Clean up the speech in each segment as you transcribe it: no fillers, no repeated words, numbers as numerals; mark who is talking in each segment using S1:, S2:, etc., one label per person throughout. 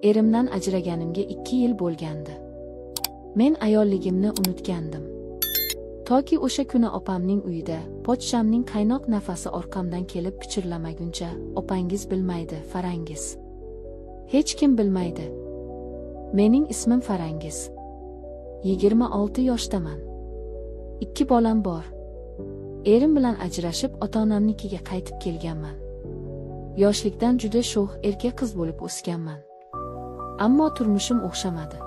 S1: Erimdan ajraganimga 2 yil bo'lgandi. Men ayolligimni unutgandim. Toki o'sha kuni opamning uyida pochchamning qaynoq nafasi orqamdan kelib pichirlamaguncha, "Opangiz bilmaydi, Farangiz. Hech kim bilmaydi." Mening ismim Farangiz. 26 yoshdaman. 2 bolam bor. Erim bilan ajrashib, ota-onamnikiga qaytib kelganman. Yoshlikdan juda sho'x, erkak qiz bo'lib o'sganman. Ammo turmushim o'xshamadi.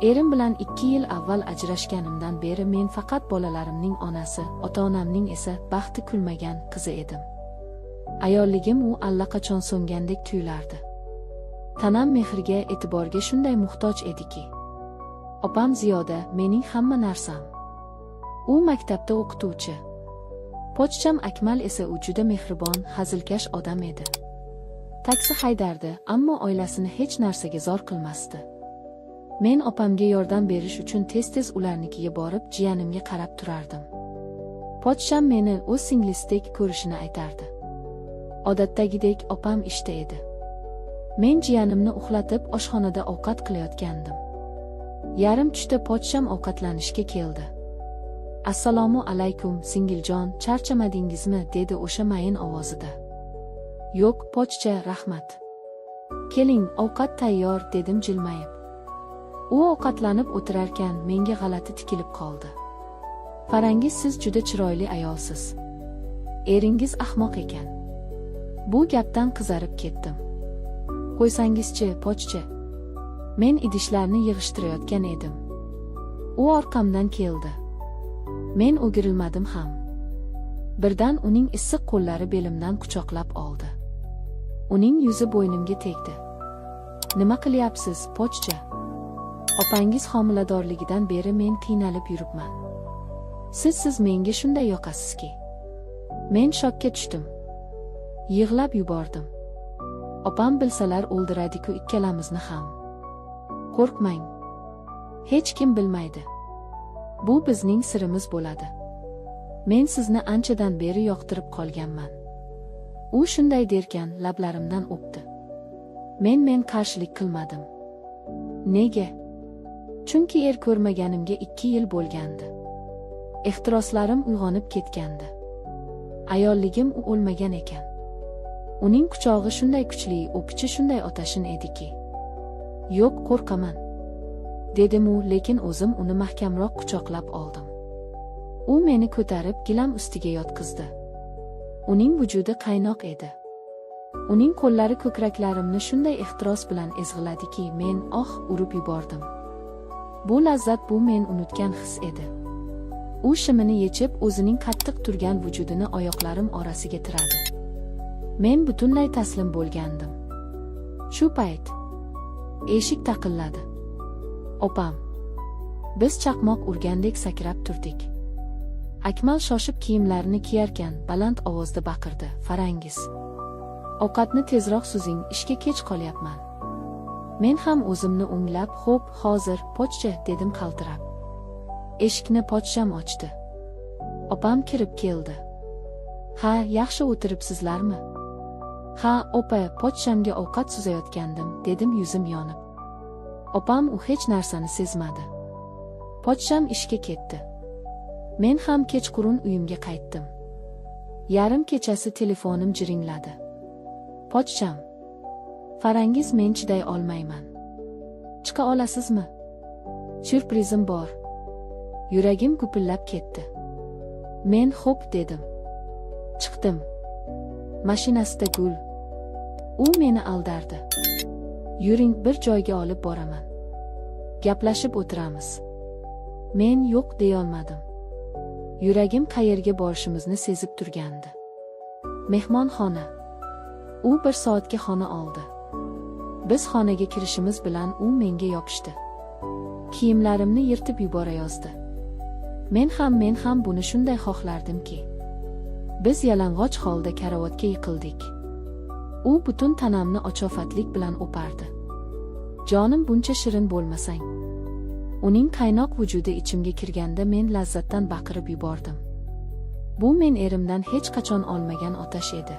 S1: Erim bilan 2 yil avval ajrashganimdan beri men faqat bolalarimning onasi, ota-onamning esa baxti kulmagan qizi edim. Ayolligim u allaqachon so'ngandek tuyulardi. Tanam mehrga, e'tiborga shunday muhtoj ediki. Opam Ziyoda mening hamma narsam. U maktabda o'qituvchi. Pochcham Akmal esa u juda mehribon, hazilkash odam edi. Taksi haydardi, ammo oilasini hech narsaga zor qilmasdi. Men opamga yordam berish uchun tez-tez ularnikiga borib, jiyanimga qarab turardim. Pochcham meni o'z singlisidek ko'rishini aytardi. Odatdagidek opam ishda edi. Men jiyanimni uxlatib, oshxonada ovqat qilayotgandim. Yarim tushda pochcham ovqatlanishga keldi. "Assalomu alaykum, singiljon, charchamadingizmi?" dedi o'sha mayin ovozida. "Yo'q, pochcha, rahmat. Keling, ovqat tayyor," dedim jilmayib. U ovqatlanib o'tirarkan menga g'alati tikilib qoldi. "Farangiz, siz juda chiroyli ayolsiz. Eringiz ahmoq ekan." Bu gapdan qizarib ketdim. "Qo'ysangizchi, pochcha." Men idishlarni yig'ishtirayotgan edim. U orqamdan keldi. Men o'girilmadim ham. Birdan uning issiq qo'llari belimdan quchoqlab oldi. Uning yuzi bo'ynimga tegdi. "Nima qilyapsiz, pochcha? Opangiz homiladorligidan beri men qiynalib yuribman. Siz menga shunday yoqasizki." Men shokka tushdim. Yig'lab yubordim. Opam bilsalar o'ldiradi-ku ikkalamizni ham. "Qo'rqmang. Hech kim bilmaydi. Bu bizning sirimiz bo'ladi. Men sizni anchadan beri yoqtirib qolganman." U shunday derkan lablarimdan o'pdi. Men qarshilik qilmadim. Nega? Chunki er ko'rmaganimga 2 yil bo'lgandi. Ehtiroslarim uyg'onib ketgandi. Ayolligim u o'lmagan ekan. Uning quchog'i shunday kuchli, o'pichi shunday otashin ediki. "Yo'q, qo'rqaman," dedim u, lekin o'zim uni mahkamroq quchoqlab oldim. U meni ko'tarib gilam ustiga yotqizdi. Uning vujudi qaynoq edi. Uning qo'llari ko'kraklarimni shunday ehtiros bilan ezg'iladiki, men oh urib yubordim. Bu lazzat, bu men unutgan his edi. U shimini yechib, o'zining qattiq turgan vujudini oyoqlarim orasiga tiradi. Men butunlay taslim bo'lgandim. Shu payt eshik taqilladi. Opam. Biz chaqmoq urgandek sakrab turdik. Akmal shoshib kiyimlarini kiyarkan baland ovozda baqirdi: "Farangiz. Ovqatni tezroq suzing, ishga kech qolyapman." Men ham o'zimni o'nglab, "Xo'p, hozir, pochcha," dedim qaltirab. Eshikni pochcham ochdi. Opam kirib keldi. "Ha, yaxshi o'tiribsizlarmi?" "Ha, opa, pochchamga ovqat suzayotgandim," dedim yuzim yonib. Opam u hech narsani sezmadi. Pochcham ishga ketdi. Men ham kechqurun uyimga qaytdim. Yarim kechasi telefonim jiringladi. Pochcham. "Farangiz, men chiday olmayman. Chiqa olasizmi? Syurprizim bor." Yuragim gupillab ketdi. Men xo'p dedim. Chiqdim. Mashinasida gul. U meni aldardi. "Yuring, bir joyga olib boraman. Gaplashib o'tiramiz." Men yo'q deyolmadim. Yuragim qayerga borishimizni sezib turgandi. Mehmonxona. U 1 soatga xona oldi. Biz xonaga kirishimiz bilan u menga yopishdi. Kiyimlarimni yirtib yuborayozdi. Men ham buni shunday xohlardimki. Biz yalang'och holda karavotga yiqildik. U butun tanamni ochofatlik bilan o'pardi. Jonim, buncha shirin bo'lmasang. Uning qaynoq vujudi ichimga kirganda men lazzatdan baqirib yubordim. Bu men erimdan hech qachon olmagan otash edi.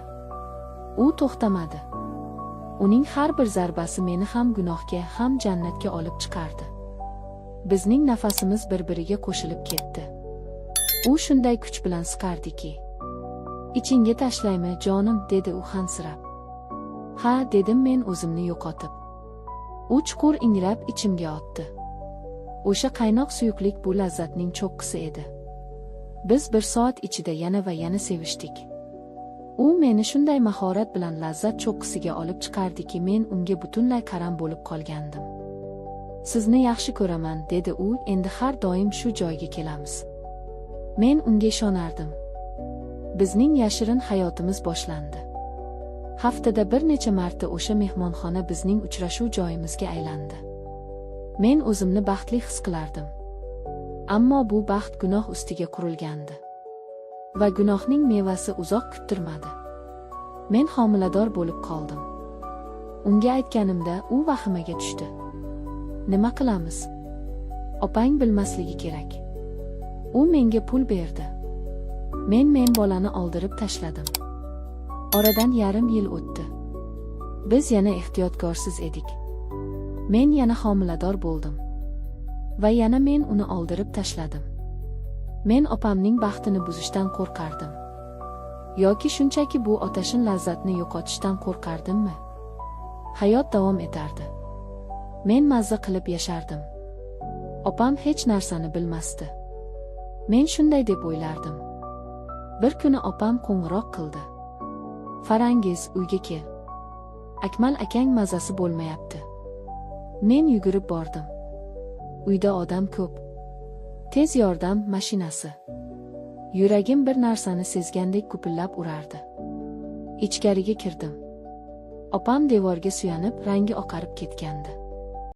S1: U to'xtamadi. Uning har bir zarbasi meni ham gunohga, ham jannatga olib chiqardi. Bizning nafasimiz bir-biriga qo'shilib ketdi. U shunday kuch bilan siqardiki. "Ichingga tashlaymi, jonim?" dedi u hansirab. "Ha," dedim men o'zimni yo'qotib. U chuqur ingrab ichimga otdi. O'sha qaynoq suyuqlik bu lazzatning cho'qqisi edi. Biz bir soat ichida yana va yana sevishdik. U meni shunday mahorat bilan lazzat cho'qqisiga olib chiqardiki, men unga butunlay qaram bo'lib qolgandim. "Sizni yaxshi ko'raman," dedi u, "endi har doim shu joyga kelamiz." Men unga ishonardim. Bizning yashirin hayotimiz boshlandi. Haftada bir necha marta o'sha mehmonxona bizning uchrashuv joyimizga aylandi. Men o'zimni baxtli his qilardim. Ammo bu baxt gunoh ustiga qurilgandi. Va gunohning mevasi uzoq kuttirmadi. Men homilador bo'lib qoldim. Unga aytganimda u vahimaga tushdi. "Nima qilamiz? Opang bilmasligi kerak." U menga pul berdi. Men bolani oldirib tashladim. Oradan yarim yil o'tdi. Biz yana ehtiyotkorsiz edik. Men yana homilador bo'ldim. Va yana men uni oldirib tashladim. Men opamning baxtini buzishdan qo'rqardim. Yoki shunchaki bu otashin lazzatni yo'qotishdan qo'rqardimmi? Hayot davom etardi. Men mazza qilib yashardim. Opam hech narsani bilmasdi. Men shunday deb o'ylardim. Bir kuni opam qo'ng'iroq qildi. "Farangiz, uyga kel. Akmal akang mazasi bo'lmayapti." Men yugurib bordim. Uyda odam ko'p. Tez yordam mashinasi. Yuragim bir narsani sezgandek gupillab urardi. Ichkariga kirdim. Opam devorga suyanib, rangi oqarib ketgandi.